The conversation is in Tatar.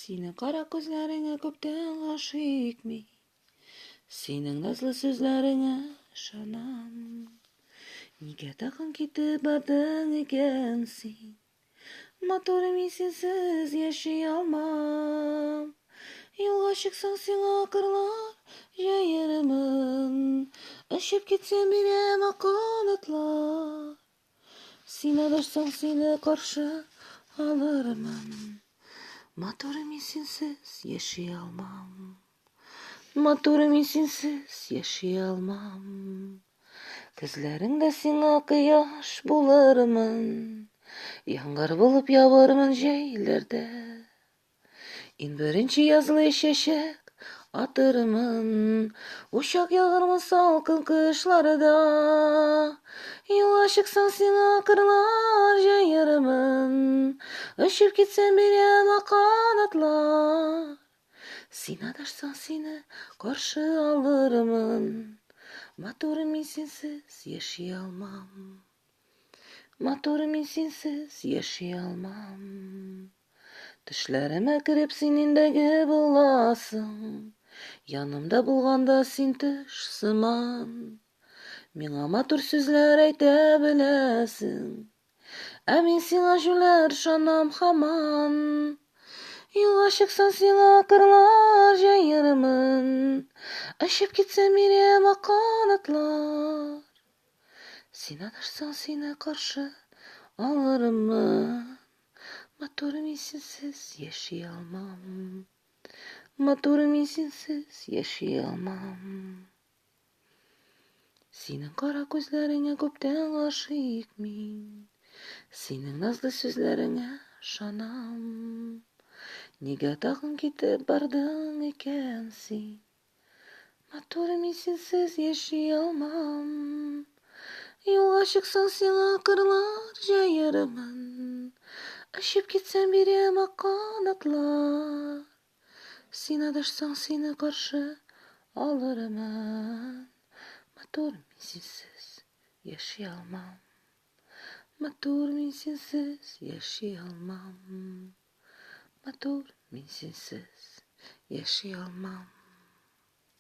Синең кара күзләреңә күптән гашыйк мин. Синең назлы сүзләреңә ышанам. Нигә тагын китеп бардың икән син? Матур мин синсез яши алмам. Юлга чыксаң сиңа кырлар җәермен. Очып китсәм бирәм ак канатлар. Син адашсаң сине каршы алырмын. Матур мин синсез яши алмам. Матур мин синсез яши алмам. Көзләреңдә сиңа кояш булырмын. Яңгыр булып явырмын җәйләрдә. Иң беренче язлы чәчәк атырмын, Учак ягырмын салкын кышларда. Юлга чыксаң сиңа кырлар җәермен, Очып китсәм бирәм ак канатлар. Син адашсаң сине каршы алырмын, Матур мин синсез яши алмам. Матур мин синсез яши алмам. Төшләремә кереп син индәге буласың. Янымда булганда син төш сыман. Миңа матур сүзләр әйтә беләсең. Ә мин сиңа җүләр ышанам һаман. Юлга чыксаң сиңа кырлар җәермен. Очып китсәм бирәм ак канатлар. Син адашсаң сине каршы алырмын. Матур мин синсез яши алмам. Матур мин синсез яши алмам. Синең кара күзләреңә күптән гашыйк мин. Синең назлы сүзләреңә ышанам. Нигә тагын китеп бардың икән син? Матур мин синсез яши алмам. Юлга чыксаң сиңа кырлар җәермен. Очып китсәм бирәм ак канатлар. Син адашсаң сине каршы алырмын. Матур мин синсез яши алмам. Матур мин синсез яши алмам. Матур мин синсез яши алмам.